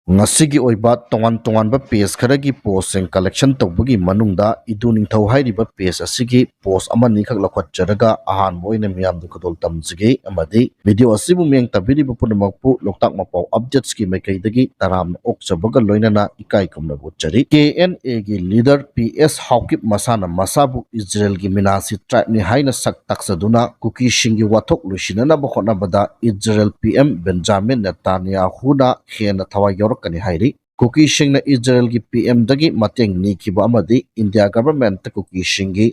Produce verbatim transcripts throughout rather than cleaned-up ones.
ꯉꯁꯤꯒꯤ ꯑꯣꯏꯕ ꯇꯣꯉꯥꯟ ꯇꯣꯉꯥꯟꯕ ꯄꯦꯖ ꯈꯔꯒꯤ ꯄꯣꯁꯁꯤꯡ ꯀꯂꯦꯛꯁꯟ ꯇꯧꯕꯒꯤ ꯃꯅꯨꯡꯗ ꯏꯗꯨ ꯅꯤꯡꯊꯧ ꯍꯥꯏꯔꯤꯕ ꯄꯦꯖ ꯑꯁꯤꯒꯤ ꯄꯣꯁ ꯑꯃꯅꯤꯈꯛ ꯂꯧꯈꯠꯆꯔꯒ ꯑꯍꯥꯟꯕ ꯑꯣꯏꯅ ꯃꯤꯌꯥꯝꯗ ꯈꯨꯗꯣꯜ ꯇꯝꯖꯒꯦ ꯑꯃꯗꯤ ꯚꯤꯗꯤꯑꯣ ꯑꯁꯤꯕꯨ ꯃꯤꯠꯌꯦꯡ ꯇꯥꯕꯤꯔꯤꯕ ꯄꯨꯝꯅꯃꯛꯄꯨ ꯂꯣꯛꯇꯥꯛ ꯃꯄꯥꯎ ꯑꯞꯗꯦꯠꯁꯀꯤ ꯃꯥꯏꯀꯩꯗꯒꯤ ꯇꯔꯥꯝꯅ ꯑꯣꯛꯆꯕꯒ ꯂꯣꯏꯅꯅ ꯏꯀꯥꯏ ꯈꯨꯝꯅꯕ ꯎꯠꯆꯔꯤ꯫ ꯀꯦ ꯑꯦꯟ ꯑꯦꯒꯤ ꯂꯤꯗꯔ ꯄꯤ ꯑꯦꯁ ꯍꯥꯎꯀꯤꯞ ꯃꯁꯥꯅ ꯃꯁꯥꯕꯨ ꯏꯖꯔꯦꯜꯒꯤ ꯃꯤꯅꯥꯁꯤ ꯇ꯭ꯔꯥꯏꯕꯅꯤ ꯍꯥꯏꯅ ꯁꯛ ꯇꯥꯛꯆꯗꯨꯅ ꯀꯨꯀꯤꯁꯤꯡꯒꯤ ꯋꯥꯊꯣꯛ ꯂꯣꯏꯁꯤꯟꯅꯅꯕ ꯍꯣꯠꯅꯕꯗ ꯏꯖꯔꯦꯜ ꯄꯤ ꯑꯦꯝ ꯕꯦꯟꯖꯥꯃꯤꯟ ꯅꯦꯇꯥꯟꯌꯥꯍꯨꯅ ꯍꯦꯟꯅ ꯊꯋꯥꯏ ꯌꯥꯎꯔꯛꯀꯅꯤ ꯍꯥꯏꯔꯤ꯫ ꯀꯨꯀꯤꯁꯤꯡꯅ ꯏꯖꯔꯦꯜꯒꯤ ꯄꯤ ꯑꯦꯝꯗꯒꯤ ꯃꯇꯦꯡ ꯅꯤꯈꯤꯕ ꯑꯃꯗꯤ ꯏꯟꯗꯤꯌꯥ ꯒꯚꯔꯟꯃꯦꯟꯠꯇ ꯀꯨꯀꯤꯁꯤꯡꯒꯤ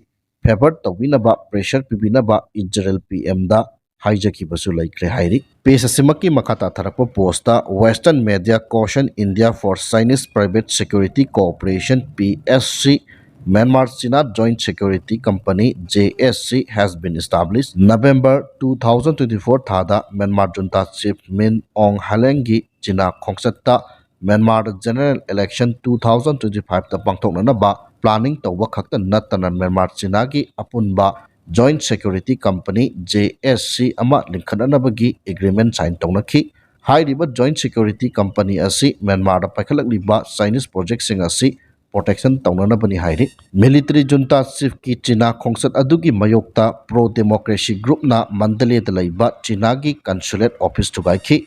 ꯐꯦꯚꯔ ꯇꯧꯕꯤꯅꯕ ꯄ꯭ꯔꯦꯁꯔ ꯄꯤꯕꯤꯅꯕ ꯏꯖꯔꯦꯜ ꯄꯤ ꯑꯦꯝꯗ ꯍꯥꯏꯖꯈꯤꯕꯁꯨ ꯂꯩꯈ꯭ꯔꯦ ꯍꯥꯏꯔꯤ꯫ ꯄꯦꯖ ꯑꯁꯤꯃꯛꯀꯤ ꯃꯈꯥ ꯇꯥꯊꯔꯛꯄ post Western Media Caution India for Chinese Private Security Cooperation, P S C, Myanmar China Joint Security Company, J S C, has been established. November two thousand twenty-four ꯊꯥꯗ Myanmar ꯖꯨꯟꯇꯥ chief Min Aung ꯍꯥꯂꯦꯡꯒꯤ China ꯈꯣꯡꯆꯠꯇ ꯃ꯭ꯌꯥꯟꯃꯥꯔꯗ general election two thousand twenty-fiveꯇ ꯄꯥꯡꯊꯣꯛꯅꯅꯕ planning ꯇꯧꯕ ꯈꯛꯇ ꯅꯠꯇꯅ Myanmar ꯆꯤꯅꯥꯒꯤ ꯑꯄꯨꯟꯕ joint security company, J S C, ꯑꯃ ꯂꯤꯡꯈꯠꯅꯅꯕꯒꯤ ꯑꯦꯒ꯭ꯔꯤꯃꯦꯟ ꯁꯥꯏꯟ ꯇꯧꯅꯈꯤ꯫ ꯍꯥꯏꯔꯤꯕ ꯖꯣꯏꯟꯠ ꯁꯦꯀ꯭ꯌꯨꯔꯤꯇꯤ ꯀꯝꯄꯅꯤ ꯑꯁꯤ ꯃ꯭ꯌꯥꯟꯃꯥꯔꯗ ꯄꯥꯏꯈꯠꯂꯛꯂꯤꯕ ꯆꯥꯏꯅꯤꯁ ꯄ꯭ꯔꯣꯖꯦꯛꯁꯤꯡ ꯑꯁꯤ ꯄ꯭ꯔꯣꯇꯦꯛꯁꯟ ꯇꯧꯅꯅꯕꯅꯤ ꯍꯥꯏꯔꯤ꯫ ꯃꯤꯂꯤꯇꯔꯤ ꯖꯨꯟꯇꯥ ꯆꯤꯐꯀꯤ ꯆꯤꯅꯥ ꯈꯣꯡꯆꯠ ꯑꯗꯨꯒꯤ ꯃꯥꯌꯣꯛꯇ ꯄ꯭ꯔꯣ ꯗꯦꯃꯣꯀ꯭ꯔꯦꯁꯤ ꯒ꯭ꯔꯨꯞꯅ ꯃꯟꯗꯂꯦꯗ ꯂꯩꯕ ꯆꯤꯅꯥꯒꯤ ꯀꯟꯁꯨꯂꯦꯠ ꯑꯣꯐꯤꯁ ꯊꯨꯒꯥꯏꯈꯤ꯫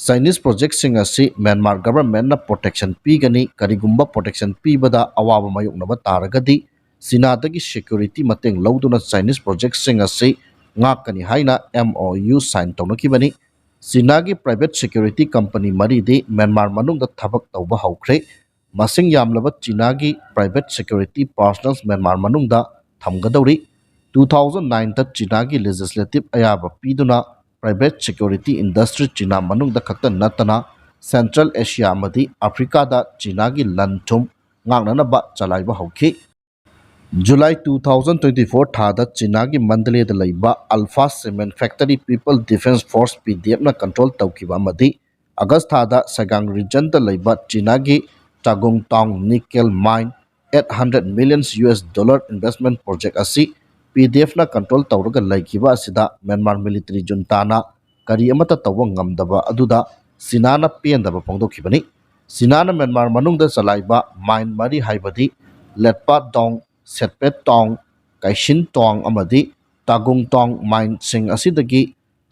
ꯆꯥꯏꯅꯤꯁ ꯄ꯭ꯔꯣꯖꯦꯛꯁꯤꯡ ꯑꯁꯤ ꯃ꯭ꯌꯥꯟꯃꯥꯔ ꯒꯚꯔꯟꯃꯦꯟꯠꯅ ꯄ꯭ꯔꯣꯇꯦꯛꯁꯟ ꯄꯤꯒꯅꯤ, ꯀꯔꯤꯒꯨꯝꯕ ꯄ꯭ꯔꯣꯇꯦꯛꯁꯟ ꯄꯤꯕꯗ ꯑꯋꯥꯕ ꯃꯥꯌꯣꯛꯅꯕ ꯇꯥꯔꯒꯗꯤ ꯆꯤꯅꯥꯗꯒꯤ ꯁꯦꯀ꯭ꯌꯨꯔꯤꯇꯤ ꯃꯇꯦꯡ ꯂꯧꯗꯨꯅ ꯆꯥꯏꯅꯤꯁ ꯄ꯭ꯔꯣꯖꯦꯛꯁꯤꯡ ꯑꯁꯤ ꯉꯥꯛꯀꯅꯤ ꯍꯥꯏꯅ ꯑꯦꯝ ꯑꯣ ꯌꯨ ꯁꯥꯏꯟ ꯇꯧꯅꯈꯤꯕꯅꯤ꯫ ꯆꯤꯅꯥꯒꯤ ꯄ꯭ꯔꯥꯏꯚꯦꯠ ꯁꯦꯀ꯭ꯌꯨꯔꯤꯇꯤ ꯀꯝꯄꯅꯤ ꯃꯔꯤꯗꯤ ꯃ꯭ꯌꯥꯟꯃꯥꯔ ꯃꯅꯨꯡꯗ ꯊꯕꯛ ꯇꯧꯕ ꯍꯧꯈ꯭ꯔꯦ꯫ ꯃꯁꯤꯡ ꯌꯥꯝꯂꯕ ꯆꯤꯅꯥꯒꯤ ꯄ꯭ꯔꯥꯏꯚꯦꯠ ꯁꯦꯀ꯭ꯌꯨꯔꯤꯇꯤ ꯄꯥꯔꯁꯅꯦꯜꯁ ꯃ꯭ꯌꯥꯟꯃꯥꯔ ꯃꯅꯨꯡꯗ ꯊꯝꯒꯗꯧꯔꯤ꯫ Two thousand nineꯇ ꯆꯤꯅꯥꯒꯤ ꯂꯦꯖꯤꯁꯂꯦꯇꯤꯚ ꯑꯌꯥꯕ ꯄꯤꯗꯨꯅ ꯄ꯭ꯔꯥꯏꯚꯦꯠ ꯁꯦꯀ꯭ꯌꯨꯔꯤꯇꯤ ꯏꯟꯗꯁꯇ꯭ꯔꯤ ꯆꯤꯅꯥ ꯃꯅꯨꯡꯗ ꯈꯛꯇ ꯅꯠꯇꯅ ꯁꯦꯟꯇ꯭ꯔꯦꯜ ꯑꯦꯁꯤꯌꯥ ꯑꯃꯗꯤ ꯑꯐ꯭ꯔꯤꯀꯥꯗ ꯆꯤꯅꯥꯒꯤ ꯂꯟ ꯊꯨꯝ ꯉꯥꯛꯅꯅꯕ ꯆꯂꯥꯏꯕ ꯍꯧꯈꯤ꯫ ꯖꯨꯂꯥꯏ two thousand twenty-four ꯊꯥꯗ ꯆꯤꯅꯥꯒꯤ ꯃꯟꯗꯂꯦꯗ ꯂꯩꯕ alpha cement factory people defence force, P D ꯑꯦꯐꯅ ꯀꯟꯇ꯭ꯔꯣꯜ ꯇꯧꯈꯤꯕ ꯑꯃꯗꯤ ꯑꯒꯁ ꯊꯥꯗ ꯁꯦꯒꯥꯡ ꯔꯤꯖꯟꯗ ꯂꯩꯕ ꯆꯤꯅꯥꯒꯤ ꯆꯥꯒꯨꯡ town nickel mine eight hundred million U S dollar investment project ꯑꯁꯤ ꯄꯤ ꯗꯤ ꯑꯦꯐꯅ ꯀꯟꯇ꯭ꯔꯣꯜ ꯇꯧꯔꯒ ꯂꯩꯈꯤꯕ ꯑꯁꯤꯗ ꯃ꯭ꯌꯥꯟꯃꯥꯔ ꯃꯤꯂꯤꯇꯔꯤ ꯖꯨꯟꯇꯥꯅ ꯀꯔꯤ ꯑꯃꯠꯇ ꯇꯧꯕ ꯉꯝꯗꯕ ꯑꯗꯨꯗ ꯆꯤꯅꯥꯅ ꯄꯦꯟꯗꯕ ꯐꯣꯡꯗꯣꯛꯈꯤꯕꯅꯤ꯫ ꯆꯤꯅꯥꯅ ꯃ꯭ꯌꯥꯟꯃꯥꯔ ꯃꯅꯨꯡꯗ ꯆꯂꯥꯏꯕ ꯃꯥꯏꯟ ꯃꯔꯤ ꯍꯥꯏꯕꯗꯤ ꯂꯦꯠꯄꯥ ꯇꯣꯡ, ꯁꯦꯠꯄꯦꯠ ꯇꯣꯡ, ꯀꯩꯁꯤꯟ ꯇꯣꯡ ꯑꯃꯗꯤ ꯇꯥꯒꯨꯡ ꯇꯣꯡ ꯃꯥꯏꯟꯁꯤꯡ ꯑꯁꯤꯗꯒꯤ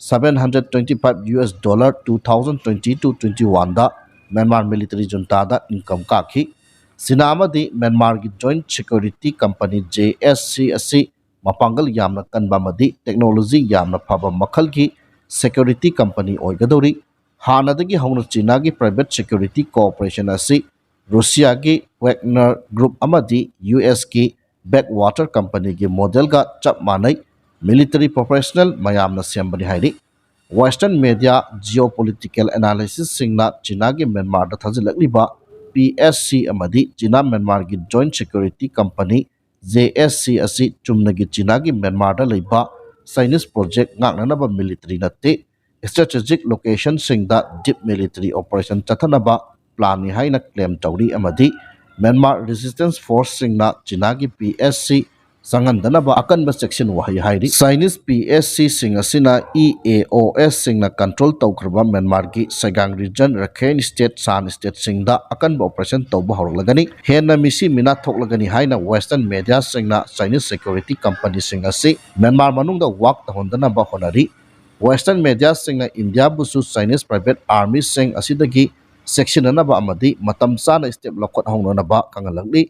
seven hundred twenty five US dollar two thousand twenty to twenty one ꯗ ꯃ꯭ꯌꯥꯟꯃꯥꯔ ꯃꯤꯂꯤꯇꯔꯤ ꯖꯨꯟꯇꯥꯗ ꯏꯟꯀꯝ ꯀꯥꯈꯤ꯫ ꯆꯤꯅꯥ ꯑꯃꯗꯤ ꯃ꯭ꯌꯥꯟꯃꯥꯔꯒꯤ ꯖꯣꯏꯟꯠ ꯁꯦꯀ꯭ꯌꯨꯔꯤꯇꯤ ꯀꯝꯄꯅꯤ JSC ꯑꯁꯤ ꯃꯄꯥꯡꯒꯜ ꯌꯥꯝꯅ ꯀꯟꯕ ꯑꯃꯗꯤ ꯇꯦꯛꯅꯣꯂꯣꯖꯤ ꯌꯥꯝꯅ ꯐꯕ ꯃꯈꯜꯒꯤ ꯁꯦꯀ꯭ꯌꯨꯔꯤꯇꯤ ꯀꯝꯄꯅꯤ ꯑꯣꯏꯒꯗꯧꯔꯤ꯫ ꯍꯥꯟꯅꯗꯒꯤ ꯍꯧꯅ ꯆꯤꯅꯥꯒꯤ ꯄ꯭ꯔꯥꯏꯚꯦꯠ ꯁꯦꯀ꯭ꯌꯨꯔꯤꯇꯤ ꯀꯣꯑꯣꯄꯔꯦꯁꯟ ꯑꯁꯤ ꯔꯨꯁꯤꯌꯥꯒꯤ ꯋꯦꯒꯅꯔ ꯒ꯭ꯔꯨꯞ ꯑꯃꯗꯤ USꯀꯤ ꯕꯦꯛꯋꯥꯇꯔ ꯀꯝꯄꯅꯤꯒꯤ ꯃꯣꯗꯦꯜꯒ ꯆꯞ ꯃꯥꯟꯅꯩ꯫ ꯃꯤꯂꯤꯇꯔꯤ ꯄ꯭ꯔꯣꯐꯦꯁꯅꯦꯜ ꯃꯌꯥꯝꯅ ꯁꯦꯝꯕꯅꯤ ꯍꯥꯏꯔꯤ꯫ ꯋꯦꯁꯇꯔꯟ ꯃꯦꯗꯤꯌꯥ ꯖꯤꯑꯣꯄꯣꯂꯤꯇꯤꯀꯦꯜ ꯑꯦꯅꯥꯂꯥꯏꯁꯤꯁꯁꯤꯡꯅ ꯆꯤꯅꯥꯒꯤ ꯃ꯭ꯌꯥꯟꯃꯥꯔꯗ ꯊꯥꯖꯤꯜꯂꯛꯂꯤꯕ PSC ꯑꯃꯗꯤ ꯆꯤꯅꯥ ꯃ꯭ꯌꯥꯟꯃꯥꯔꯒꯤ ꯖꯣꯏꯟꯠ ꯁꯦꯀ꯭ꯌꯨꯔꯤꯇꯤ ꯀꯝꯄꯅꯤ JSC ꯑꯁꯤ ꯆꯨꯝꯅꯒꯤ ꯆꯤꯅꯥꯒꯤ ꯃ꯭ꯌꯥꯟꯃꯥꯔꯗ ꯂꯩꯕ ꯆꯥꯏꯅꯤꯁ ꯄ꯭ꯔꯣꯖꯦꯛ ꯉꯥꯛꯅꯅꯕ ꯃꯤꯂꯤꯇꯔꯤ ꯅꯠꯇꯦ꯫ ꯁ꯭ꯇ꯭ꯔꯦꯇꯦꯖꯤꯛ ꯂꯣꯀꯦꯁꯟꯁꯤꯡꯗ ꯗꯤꯞ ꯃꯤꯂꯤꯇꯔꯤ ꯑꯣꯄꯔꯦꯁꯟ ꯆꯠꯊꯅꯕ ꯄ꯭ꯂꯥꯟꯅꯤ ꯍꯥꯏꯅ ꯀ꯭ꯂꯦꯝ ꯇꯧꯔꯤ ꯑꯃꯗꯤ ꯃ꯭ꯌꯥꯟꯃꯥꯔ ꯔꯦꯁꯤꯁꯇꯦꯟꯁ ꯐꯣꯔꯁꯁꯤꯡꯅ ꯆꯤꯅꯥꯒꯤ PSC ꯆꯪꯍꯟꯗꯅꯕ ꯑꯀꯟꯕ ꯆꯦꯛꯁꯤꯟ ꯋꯥꯍꯩ ꯍꯥꯏꯔꯤ꯫ ꯆꯥꯏꯅꯤꯁ PSCꯁꯤꯡ ꯑꯁꯤꯅ EAOSꯁꯤꯡꯅ ꯀꯟꯇ꯭ꯔꯣꯜ ꯇꯧꯈ꯭ꯔꯕ ꯃ꯭ꯌꯥꯟꯃꯥꯔꯒꯤ ꯁꯦꯒꯥꯡ ꯔꯤꯖꯟ, ꯔꯈꯦꯟ ꯁ꯭ꯇꯦꯠ, ꯁꯥꯟ ꯁ꯭ꯇꯦꯠꯁꯤꯡꯗ ꯑꯀꯟꯕ ꯑꯣꯄꯔꯦꯁꯟ ꯇꯧꯕ ꯍꯧꯔꯛꯂꯒꯅꯤ꯫ ꯍꯦꯟꯅ ꯃꯤꯁꯤ ꯃꯤꯅꯥ ꯊꯣꯛꯂꯒꯅꯤ ꯍꯥꯏꯅ ꯋꯦꯁꯇꯔꯟ ꯃꯦꯗꯤꯌꯥꯁꯤꯡꯅ ꯆꯥꯏꯅꯤꯁ ꯁꯦꯀ꯭ꯌꯨꯔꯤꯇꯤ ꯀꯝꯄꯅꯤꯁꯤꯡ ꯑꯁꯤ ꯃ꯭ꯌꯥꯟꯃꯥꯔ ꯃꯅꯨꯡꯗ ꯋꯥꯛ ꯇꯧꯍꯟꯗꯅꯕ ꯍꯣꯠꯅꯔꯤ꯫ ꯋꯦꯁꯇꯔꯟ ꯃꯦꯗꯤꯌꯥꯁꯤꯡꯅ ꯏꯟꯗꯤꯌꯥꯕꯨꯁꯨ ꯆꯥꯏꯅꯤꯁ ꯄ꯭ꯔꯥꯏꯚꯦꯠ ꯑꯥꯔꯃꯤꯁꯤꯡ ꯑꯁꯤꯗꯒꯤ ꯆꯦꯛꯁꯤꯟꯅꯅꯕ ꯑꯃꯗꯤ ꯃꯇꯝ ꯆꯥꯅ ꯁ꯭ꯇꯦꯞ ꯂꯧꯈꯠꯍꯧꯅꯅꯕ ꯈꯪꯍꯜꯂꯛꯂꯤ꯫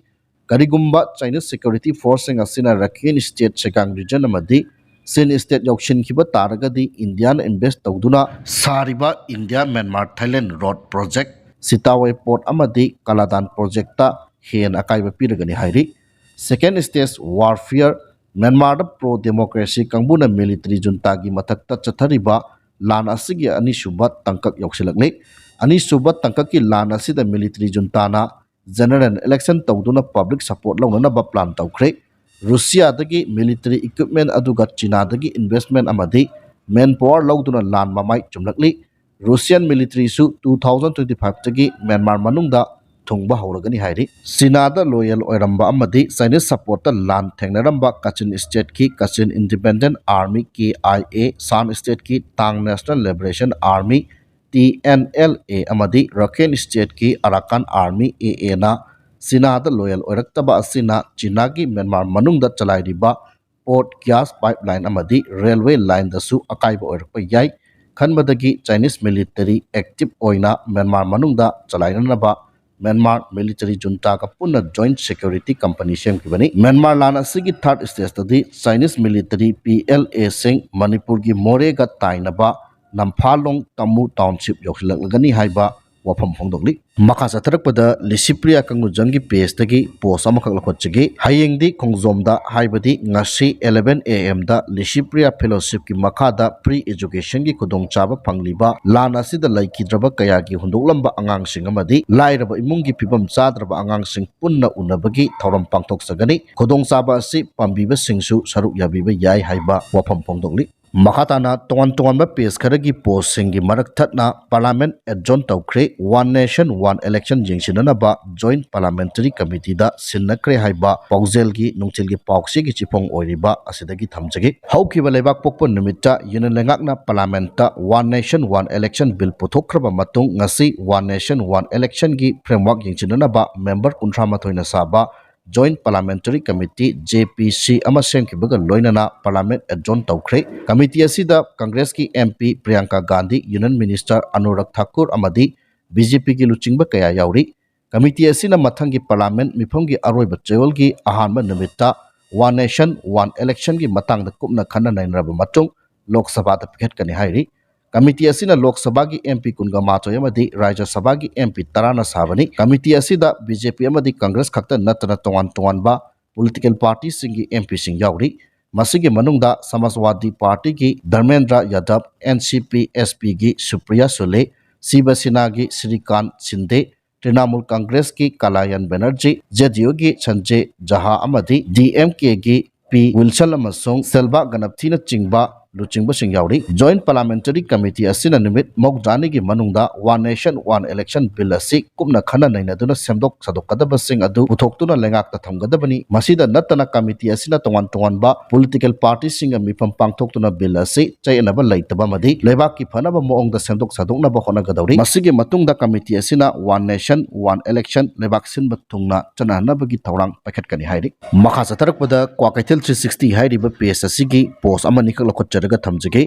ꯀꯔꯤꯒꯨꯝꯕ ꯆꯥꯏꯅꯤꯁ ꯁꯦꯀ꯭ꯌꯨꯔꯤꯇꯤ ꯐꯣꯔꯁꯁꯤꯡ ꯑꯁꯤꯅ ꯔꯈꯦꯟ ꯁ꯭ꯇꯦꯠ, ꯁꯦꯒꯥꯡ ꯔꯤꯖꯟ ꯑꯃꯗꯤ ꯁꯤꯟ ꯁ꯭ꯇꯦꯠ ꯌꯧꯁꯤꯟꯈꯤꯕ ꯇꯥꯔꯒꯗꯤ ꯏꯟꯗꯤꯌꯥꯅ ꯏꯟꯚꯦꯁ ꯇꯧꯗꯨꯅ ꯁꯥꯔꯤꯕ India Myanmar Thailand road project, Sittwe port ꯑꯃꯗꯤ ꯀꯥꯂꯥꯗꯥꯟ ꯄ꯭ꯔꯣꯖꯦꯛꯇ ꯍꯦꯟꯅ ꯑꯀꯥꯏꯕ ꯄꯤꯔꯒꯅꯤ ꯍꯥꯏꯔꯤ꯫ ꯁꯦꯀꯦꯟ ꯁ꯭ꯇꯦꯖ ꯋꯥꯔꯐꯤꯌꯔ, ꯃ꯭ꯌꯥꯟꯃꯥꯔꯗ ꯄ꯭ꯔꯣ ꯗꯦꯃꯣꯀ꯭ꯔꯦꯁꯤ ꯀꯥꯡꯕꯨꯅ ꯃꯤꯂꯤꯇꯔꯤ ꯖꯨꯟꯇꯥꯒꯤ ꯃꯊꯛꯇ ꯆꯠꯊꯔꯤꯕ ꯂꯥꯟ ꯑꯁꯤꯒꯤ ꯑꯅꯤꯁꯨꯕ ꯇꯥꯡꯀꯛ ꯌꯧꯁꯤꯜꯂꯛꯂꯤ꯫ ꯑꯅꯤꯁꯨꯕ ꯇꯥꯡꯀꯛꯀꯤ ꯂꯥꯟ ꯑꯁꯤꯗ ꯃꯤꯂꯤꯇꯔꯤ ꯖꯨꯟꯇꯥꯅ ꯖꯦꯅꯔꯦꯜ ꯏꯂꯦꯛꯁꯟ ꯇꯧꯗꯨꯅ ꯄꯕ꯭ꯂꯤꯛ ꯁꯄꯣꯔꯠ ꯂꯧꯅꯅꯕ ꯄ꯭ꯂꯥꯟ ꯇꯧꯈ꯭ꯔꯦ꯫ ꯔꯨꯁꯤꯌꯥꯗꯒꯤ ꯃꯤꯂꯤꯇꯔꯤ ꯏꯀ꯭ꯋꯤꯞꯃꯦꯟ ꯑꯗꯨꯒ ꯆꯤꯅꯥꯗꯒꯤ ꯏꯟꯚꯦꯁ꯭ꯠꯃꯦꯟ ꯑꯃꯗꯤ ꯃꯦꯟ ꯄꯥꯋꯔ ꯂꯧꯗꯨꯅ ꯂꯥꯟ ꯃꯃꯥꯏ ꯆꯨꯝꯂꯛꯂꯤ꯫ ꯔꯨꯁꯤꯌꯥꯟ ꯃꯤꯂꯤꯇꯔꯤꯁꯨ two thousand twenty five ꯇꯒꯤ ꯃ꯭ꯌꯥꯟꯃꯥꯔ ꯃꯅꯨꯡꯗ ꯊꯨꯡꯕ ꯍꯧꯔꯒꯅꯤ ꯍꯥꯏꯔꯤ꯫ ꯆꯤꯅꯥꯗ ꯂꯣꯌꯦꯜ ꯑꯣꯏꯔꯝꯕ ꯑꯃꯗꯤ ꯆꯥꯏꯅꯤꯁ ꯁꯄꯣꯔꯠꯇ ꯂꯥꯟ ꯊꯦꯡꯅꯔꯝꯕ ꯀꯥꯆꯤꯟ ꯁ꯭ꯇꯦꯠꯀꯤ ꯀꯥꯆꯤꯟ ꯏꯟꯗꯤꯄꯦꯟꯗꯦꯟꯠ ꯑꯥꯔꯃꯤ, KIA, ꯁꯥꯟ ꯁ꯭ꯇꯦꯠꯀꯤ ꯇꯥꯡ national liberation army, T N L A ꯑꯃꯗꯤ Rakhine Stateꯀꯤ Arakan Army, A Aꯅ ꯆꯤꯅꯥꯗ loyal ꯑꯣꯏꯔꯛꯇꯕ ꯑꯁꯤꯅ ꯆꯤꯅꯥꯒꯤ ꯃ꯭ꯌꯥꯟꯃꯥꯔ ꯃꯅꯨꯡꯗ ꯆꯂꯥꯏꯔꯤꯕ port, gas pipeline ꯑꯃꯗꯤ railway lineꯗꯁꯨ ꯑꯀꯥꯏꯕ ꯑꯣꯏꯔꯛꯄ ꯌꯥꯏ ꯈꯟꯕꯗꯒꯤ Chinese military active ꯑꯣꯏꯅ ꯃ꯭ꯌꯥꯟꯃꯥꯔ ꯃꯅꯨꯡꯗ ꯆꯂꯥꯏꯅꯅꯕ ꯃ꯭ꯌꯥꯟꯃꯥꯔ military juntaꯒ ꯄꯨꯟꯅ joint security company ꯁꯦꯝꯈꯤꯕꯅꯤ꯫ ꯃ꯭ꯌꯥꯟꯃꯥꯔ ꯂꯥꯟ ꯑꯁꯤꯒꯤ third stageꯇꯗꯤ Chinese military P L Aꯁꯤꯡ ꯃꯅꯤꯄꯨꯔꯒꯤ ꯃꯣꯔꯦꯒ ꯇꯥꯏꯅꯕ ꯅꯝꯐꯥꯂꯣꯡ ꯇꯥꯃꯨ township ꯌꯧꯁꯤꯜꯂꯛꯂꯒꯅꯤ ꯍꯥꯏꯕ ꯋꯥꯐꯝ ꯐꯣꯡꯗꯣꯛꯂꯤ꯫ ꯃꯈꯥ ꯆꯠꯊꯔꯛꯄꯗ ꯂꯤꯁꯤꯄ꯭ꯔꯤꯌꯥ ꯀꯪꯒꯨꯖꯝꯒꯤ pageꯇꯒꯤ post ꯑꯃꯈꯛ ꯂꯧꯈꯠꯆꯒꯦ꯫ ꯍꯌꯦꯡꯗꯤ ꯈꯣꯡꯖꯣꯝꯗ, ꯍꯥꯏꯕꯗꯤ ꯉꯁꯤ eleven A Mꯗ ꯂꯤꯁꯤꯄ꯭ꯔꯤꯌꯥ fellowshipꯀꯤ ꯃꯈꯥꯗ free educationꯒꯤ ꯈꯨꯗꯣꯡꯆꯥꯕ ꯐꯪꯂꯤꯕ ꯂꯥꯟ ꯑꯁꯤꯗ ꯂꯩꯈꯤꯗ꯭ꯔꯕ ꯀꯌꯥꯒꯤ ꯍꯨꯟꯗꯣꯛꯂꯝꯕ ꯑꯉꯥꯡꯁꯤꯡ ꯑꯃꯗꯤ ꯂꯥꯏꯔꯕ ꯏꯃꯨꯡꯒꯤ ꯐꯤꯕꯝ ꯆꯥꯗ꯭ꯔꯕ ꯑꯉꯥꯡꯁꯤꯡ ꯄꯨꯟꯅ ꯎꯅꯕꯒꯤ ꯊꯧꯔꯝ ꯄꯥꯡꯊꯣꯛꯆꯒꯅꯤ꯫ ꯈꯨꯗꯣꯡꯆꯥꯕ ꯑꯁꯤ ꯄꯥꯝꯕꯤꯕꯁꯤꯡꯁꯨ ꯁꯔꯨꯛ ꯌꯥꯕꯤꯕ ꯌꯥꯏ ꯍꯥꯏꯕ ꯋꯥꯐꯝ ꯐꯣꯡꯗꯣꯛꯂꯤ꯫ ꯃꯈꯥ ꯇꯥꯅ ꯇꯣꯉꯥꯟ ꯇꯣꯉꯥꯟꯕ page ꯈꯔꯒꯤ postꯁꯤꯡꯒꯤ ꯃꯔꯛ ꯊꯠꯅ parliament adjourn ꯇꯧꯈ꯭ꯔꯦ, one nation one election ꯌꯦꯡꯁꯤꯟꯅꯅꯕ joint parliamentary committeeꯗ ꯁꯤꯟꯅꯈ꯭ꯔꯦ ꯍꯥꯏꯕ ꯄꯥꯎꯖꯦꯜꯒꯤ ꯅꯨꯡꯊꯤꯜꯒꯤ ꯄꯥꯎꯆꯦꯒꯤ ꯆꯤꯐꯣꯡ ꯑꯣꯏꯔꯤꯕ ꯑꯁꯤꯗꯒꯤ ꯊꯝꯖꯒꯦ꯫ ꯍꯧꯈꯤꯕ ꯂꯩꯕꯥꯛ ꯄꯣꯛꯄ ꯅꯨꯃꯤꯠꯇ union ꯂꯩꯉꯥꯛꯅ parliamentꯇ one nation one election bill ꯄꯨꯊꯣꯛꯈ꯭ꯔꯕ ꯃꯇꯨꯡ ꯉꯁꯤ one nation one electionꯒꯤ framework ꯌꯦꯡꯁꯤꯟꯅꯅꯕ member ꯀꯨꯟꯊ꯭ꯔꯥ ꯃꯥꯊꯣꯏꯅ ꯁꯥꯕ Joint Parliamentary Committee, J P C, ꯑꯃ ꯁꯦꯝꯈꯤꯕꯒ ꯂꯣꯏꯅꯅ parliament adjourn ꯇꯧꯈ꯭ꯔꯦ꯫ Committee ꯑꯁꯤꯗ Congressꯀꯤ M P Priyanka Gandhi, Union Minister Anurag Thakur ꯑꯃꯗꯤ B J Pꯒꯤ ꯂꯨꯆꯤꯡꯕ ꯀꯌꯥ ꯌꯥꯎꯔꯤ꯫ Committee ꯑꯁꯤꯅ ꯃꯊꯪꯒꯤ parliament ꯃꯤꯐꯝꯒꯤ ꯑꯔꯣꯏꯕ ꯆꯌꯣꯜꯒꯤ ꯑꯍꯥꯟꯕ ꯅꯨꯃꯤꯠꯇ One Nation One Electionꯒꯤ ꯃꯇꯥꯡꯗ ꯀꯨꯞꯅ ꯈꯟꯅ ꯅꯩꯅꯔꯕ ꯃꯇꯨꯡ ꯂꯣꯛ ꯁꯚꯥꯗ ꯄꯤꯈꯠꯀꯅꯤ ꯍꯥꯏꯔꯤ꯫ Committee ꯑꯁꯤꯅ ꯂꯣꯛ ꯁꯚꯥꯒꯤ M P ꯀꯨꯟꯒ ꯃꯥꯊꯣꯏ ꯑꯃꯗꯤ ꯔꯥꯖ꯭ꯌ ꯁꯚꯥꯒꯤ M P ꯇꯔꯥꯅ ꯁꯥꯕꯅꯤ꯫ Committee ꯑꯁꯤꯗ B J P ꯑꯃꯗꯤ Congress ꯈꯛꯇ ꯅꯠꯇꯅ ꯇꯣꯉꯥꯟ ꯇꯣꯉꯥꯟꯕ political partyꯁꯤꯡꯒꯤ M Pꯁꯤꯡ ꯌꯥꯎꯔꯤ꯫ ꯃꯁꯤꯒꯤ ꯃꯅꯨꯡꯗ Samajwadi Partyꯒꯤ ꯙꯔꯃꯦꯟꯗ꯭ꯔ ꯌꯥꯗꯕ, N C P S Pꯒꯤ Supriya ꯁꯨꯂꯦ, ꯁꯤꯕ ꯁꯦꯅꯥꯒꯤ ꯁ꯭ꯔꯤꯀꯥꯟ ꯁꯤꯟꯗꯦ, ꯇ꯭ꯔꯤꯅꯥꯃꯨꯜ ꯀꯪꯒ꯭ꯔꯦꯁꯀꯤ ꯀꯥꯂꯥꯌꯟ ꯕꯦꯅꯔꯖꯤ, J D Uꯒꯤ ꯁꯟꯖꯦ ꯖꯍꯥ ꯑꯃꯗꯤ D M Kꯒꯤ P ꯋꯤꯜꯁꯟ ꯑꯃꯁꯨꯡ ꯁꯦꯜꯕꯥ ꯒꯅꯄꯊꯤꯅꯆꯤꯡꯕ ꯂꯨꯆꯤꯡꯕꯁꯤꯡ ꯌꯥꯎꯔꯤ꯫ Joint Parliamentary Committee ꯑꯁꯤꯅ ꯅꯨꯃꯤꯠ ꯃꯧꯗ꯭ꯔꯥꯅꯤꯒꯤ ꯃꯅꯨꯡꯗ One Nation One Election Bill ꯑꯁꯤ ꯀꯨꯞꯅ ꯈꯟꯅ ꯅꯩꯅꯗꯨꯅ ꯁꯦꯝꯗꯣꯛ ꯁꯥꯗꯣꯛꯀꯗꯕꯁꯤꯡ ꯑꯗꯨ ꯄꯨꯊꯣꯛꯇꯨꯅ ꯂꯩꯉꯥꯛꯇ ꯊꯝꯒꯗꯕꯅꯤ꯫ ꯃꯁꯤꯗ ꯅꯠꯇꯅ committee ꯑꯁꯤꯅ ꯇꯣꯉꯥꯟ ꯇꯣꯉꯥꯟꯕ political party ꯁꯤꯡꯒ ꯃꯤꯐꯝ ꯄꯥꯡꯊꯣꯛꯇꯨꯅ bill ꯑꯁꯤ ꯆꯌꯦꯠꯅꯕ ꯂꯩꯇꯕ ꯑꯃꯗꯤ ꯂꯩꯕꯥꯛꯀꯤ ꯐꯅꯕ ꯃꯑꯣꯡꯗ ꯁꯦꯝꯗꯣꯛ ꯁꯥꯗꯣꯛꯅꯕ ꯍꯣꯠꯅꯒꯗꯧꯔꯤ꯫ ꯃꯁꯤꯒꯤ ꯃꯇꯨꯡꯗ committee ꯑꯁꯤꯅ One Nation One Election ꯂꯩꯕꯥꯛ ꯁꯤꯟꯕ ꯊꯨꯡꯅ ꯆꯠꯅꯍꯟꯅꯕꯒꯤ ꯊꯧꯔꯥꯡ ꯄꯥꯏꯈꯠꯀꯅꯤ ꯍꯥꯏꯔꯤ꯫ ꯃꯈꯥ ꯆꯠꯊꯔꯛꯄꯗ ꯀ꯭ꯋꯥꯀꯩꯊꯦꯜ three sixty ꯍꯥꯏꯔꯤꯕ page ꯑꯁꯤꯒꯤ post ꯑꯃꯅꯤꯈꯛ ꯂꯧꯈꯠꯆꯔꯒ ꯊꯝꯖꯒꯦ꯫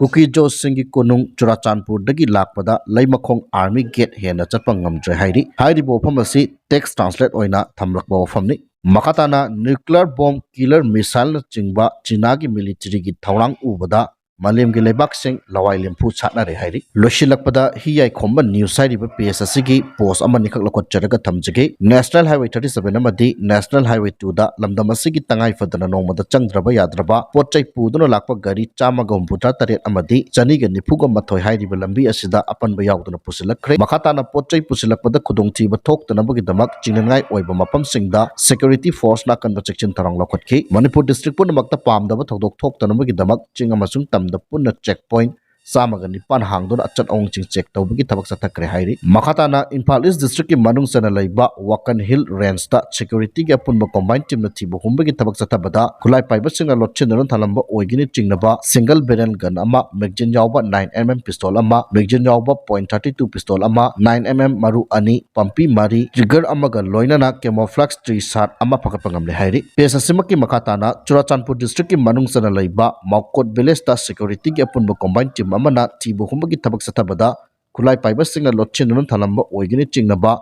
ꯀꯨꯀꯤ ꯖꯣꯁꯁꯤꯡꯒꯤ ꯀꯣꯅꯨꯡ ꯆꯨꯔꯥꯆꯥꯟꯄꯨꯔꯗꯒꯤ ꯂꯥꯛꯄꯗ ꯂꯩꯃꯈꯣꯡ army gate ꯍꯦꯟꯅ ꯆꯠꯄ ꯉꯝꯗ꯭ꯔꯦ ꯍꯥꯏꯔꯤ꯫ ꯍꯥꯏꯔꯤꯕ ꯋꯥꯐꯝ ꯑꯁꯤ text translate ꯑꯣꯏꯅ ꯊꯝꯂꯛꯄ ꯋꯥꯐꯝꯅꯤ꯫ ꯃꯈꯥ ꯇꯥꯅ nuclear bomb, killer missile ꯅꯆꯤꯡꯕ ꯆꯤꯅꯥꯒꯤ military ꯒꯤ ꯊꯧꯔꯥꯡ ꯎꯕꯗ ꯃꯥꯂꯦꯝꯒꯤ ꯂꯩꯕꯥꯛꯁꯤꯡ ꯂꯋꯥꯏ ꯂꯦꯝꯐꯨ ꯁꯥꯠꯅꯔꯦ ꯍꯥꯏꯔꯤ꯫ ꯂꯣꯏꯁꯤꯜꯂꯛꯄꯗ ꯍꯤ ꯌꯥꯏꯈꯣꯝꯕ news ꯍꯥꯏꯔꯤꯕ page ꯑꯁꯤꯒꯤ post ꯑꯃꯅꯤꯈꯛ ꯂꯧꯈꯠꯆꯔꯒ ꯊꯝꯖꯒꯦ꯫ National Highway thirty seven ꯑꯃꯗꯤ National Highway two ꯗ ꯂꯝꯗꯝ ꯑꯁꯤꯒꯤ ꯇꯉꯥꯏ ꯐꯗꯅ ꯅꯣꯡꯃꯗ ꯆꯪꯗ꯭ꯔꯕ ꯌꯥꯗ꯭ꯔꯕ ꯄꯣꯠ ꯆꯩ ꯄꯨꯗꯨꯅ ꯂꯥꯛꯄ ꯒꯥꯔꯤ ꯆꯥꯝꯃꯒ ꯍꯨꯝꯐꯨꯇꯔꯥ ꯇꯔꯦꯠ ꯑꯃꯗꯤ ꯆꯅꯤꯒ ꯅꯤꯐꯨꯒ ꯃꯥꯊꯣꯏ ꯍꯥꯏꯔꯤꯕ ꯂꯝꯕꯤ ꯑꯁꯤꯗ ꯑꯄꯟꯕ ꯌꯥꯎꯗꯅ ꯄꯨꯁꯤꯜꯂꯛꯈ꯭ꯔꯦ꯫ ꯃꯈꯥ ꯇꯥꯅ ꯄꯣꯠ ꯆꯩ ꯄꯨꯁꯤꯜꯂꯛꯄꯗ ꯈꯨꯗꯣꯡꯊꯤꯕ ꯊꯣꯛꯇꯅꯕꯒꯤꯗꯃꯛ ꯆꯤꯡꯅꯅꯤꯡꯉꯥꯏ ꯑꯣꯏꯕ ꯃꯐꯝꯁꯤꯡꯗ security force ꯅ ꯑꯀꯟꯕ ꯆꯦꯛꯁꯤꯟ ꯊꯧꯔꯥꯡ ꯂꯧꯈꯠꯈꯤ꯫ ꯃꯅꯤꯄꯨꯔ district ꯄꯨꯝꯅꯃꯛꯇ ꯄꯥꯝꯗꯕ ꯊꯧꯗꯣꯛ ꯊꯣꯛꯇꯅꯕꯒꯤꯗꯃꯛ ꯆꯤꯡ ꯑꯃꯁꯨꯡ ꯇꯝꯗ ꯄꯨꯟꯅ check point ꯆꯥꯝꯃꯒ ꯅꯤꯄꯥꯟ ꯍꯥꯡꯗꯨꯅ ꯑꯆꯠ ꯑꯋꯣꯡꯁꯤꯡ check ꯇꯧꯕꯒꯤ ꯊꯕꯛ ꯆꯠꯊꯈ꯭ꯔꯦ ꯍꯥꯏꯔꯤ꯫ ꯃꯈꯥ ꯇꯥꯅ ꯏꯝꯐꯥꯜ East district ꯀꯤ ꯃꯅꯨꯡ ꯆꯟꯅ ꯂꯩꯕ ꯋꯥꯀꯟ Hill Range ꯇ security ꯒꯤ ꯑꯄꯨꯟꯕ combine team ꯅ ꯊꯤꯕ ꯍꯨꯝꯕꯒꯤ ꯊꯕꯛ ꯆꯠꯊꯕꯗ ꯈꯨꯠꯂꯥꯏ ꯄꯥꯏꯕꯁꯤꯡꯅ ꯂꯣꯠꯁꯤꯟꯗꯨꯅ ꯊꯝꯂꯝꯕ ꯑꯣꯏꯒꯅꯤ ꯆꯤꯡꯅꯕ single barrel gun ꯑꯃ, magazine ꯌꯥꯎꯕ nine M M pistol ꯑꯃ, magazine ꯌꯥꯎꯕ point thirty two pistol ꯑꯃ, nine M M ꯃꯔꯨ ꯑꯅꯤ, ꯄꯝꯄꯤ ꯃꯔꯤ, trigger ꯑꯃꯒ ꯂꯣꯏꯅꯅ camouflage T-shirt ꯑꯃ ꯐꯒꯠꯄ ꯉꯝꯂꯦ ꯍꯥꯏꯔꯤ꯫ Page ꯑꯁꯤꯃꯛꯀꯤ ꯃꯈꯥ ꯇꯥꯅ ꯆꯨꯔꯥꯆꯥꯟꯄꯨꯔ district ꯀꯤ ꯃꯅꯨꯡ ꯆꯟꯅ ꯂꯩꯕ ꯃꯥꯎꯀꯣꯠ village ꯇ security ꯒꯤ ꯑꯄꯨꯟꯕ combine team ꯑꯃꯅ ꯊꯤꯕ ꯍꯨꯝꯕꯒꯤ ꯊꯕꯛ ꯆꯠꯊꯕꯗ ꯈꯨꯠꯂꯥꯏ ꯄꯥꯏꯕꯁꯤꯡꯅ ꯂꯣꯠꯁꯤꯟꯗꯨꯅ ꯊꯝꯂꯝꯕ ꯑꯣꯏꯒꯅꯤ ꯆꯤꯡꯅꯕ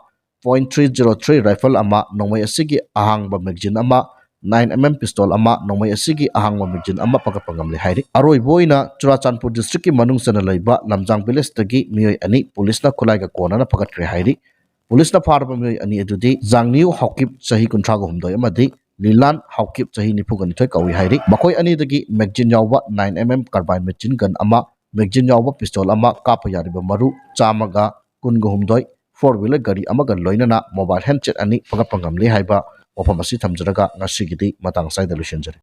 point three zero three rifle ꯑꯃ, ꯅꯣꯡꯃꯩ ꯑꯁꯤꯒꯤ ꯑꯍꯥꯡꯕ magazine ꯑꯃ, nine M M pistol ꯑꯃ, ꯅꯣꯡꯃꯩ ꯑꯁꯤꯒꯤ ꯑꯍꯥꯡꯕ magazine ꯑꯃ ꯐꯒꯠꯄ ꯉꯝꯂꯦ ꯍꯥꯏꯔꯤ꯫ ꯑꯔꯣꯏꯕ ꯑꯣꯏꯅ ꯆꯨꯔꯥꯆꯥꯟꯄꯨꯔ district ꯀꯤ ꯃꯅꯨꯡ ꯆꯟꯅ ꯂꯩꯕ ꯂꯝꯖꯥꯡ village ꯇꯒꯤ ꯃꯤꯑꯣꯏ ꯑꯅꯤ police ꯅ ꯈꯨꯠꯂꯥꯏꯒ ꯀꯣꯟꯅꯅ ꯐꯒꯠꯈ꯭ꯔꯦ ꯍꯥꯏꯔꯤ꯫ Police ꯅ ꯐꯥꯔꯕ ꯃꯤꯑꯣꯏ ꯑꯅꯤ ꯑꯗꯨꯗꯤ ꯖꯥꯡꯅꯤꯌꯨ ꯍꯥꯎꯀꯤꯞ ꯆꯍꯤ ꯀꯨꯟꯊ꯭ꯔꯥꯒ ꯍꯨꯝꯗꯣꯏ ꯑꯃꯗꯤ ꯂꯤꯂꯥꯟ ꯍꯥꯎꯀꯤꯞ ꯆꯍꯤ ꯅꯤꯐꯨꯒ ꯅꯤꯊꯣꯏ ꯀꯧꯏ ꯍꯥꯏꯔꯤ꯫ ꯃꯈꯣꯏ ꯑꯅꯤꯗꯒꯤ magazine ꯌꯥꯎꯕ nine M M carbine machine gun ꯑꯃ, magazine ꯌꯥꯎꯕ pistol ꯑꯃ, ꯀꯥꯞꯄ ꯌꯥꯔꯤꯕ ꯃꯔꯨ ꯆꯥꯝꯃꯒ ꯀꯨꯟꯒ ꯍꯨꯝꯗꯣꯏ, four wheeler ꯒꯥꯔꯤ ꯑꯃꯒ ꯂꯣꯏꯅꯅ mobile handset ꯑꯅꯤ ꯐꯒꯠꯄ ꯉꯝꯂꯦ ꯍꯥꯏꯕ ꯋꯥꯐꯝ ꯑꯁꯤ ꯊꯝꯖꯔꯒ ꯉꯁꯤꯒꯤꯗꯤ ꯃꯇꯥꯡ ꯑꯁ꯭ꯋꯥꯏꯗ ꯂꯣꯏꯁꯤꯟꯖꯔꯦ꯫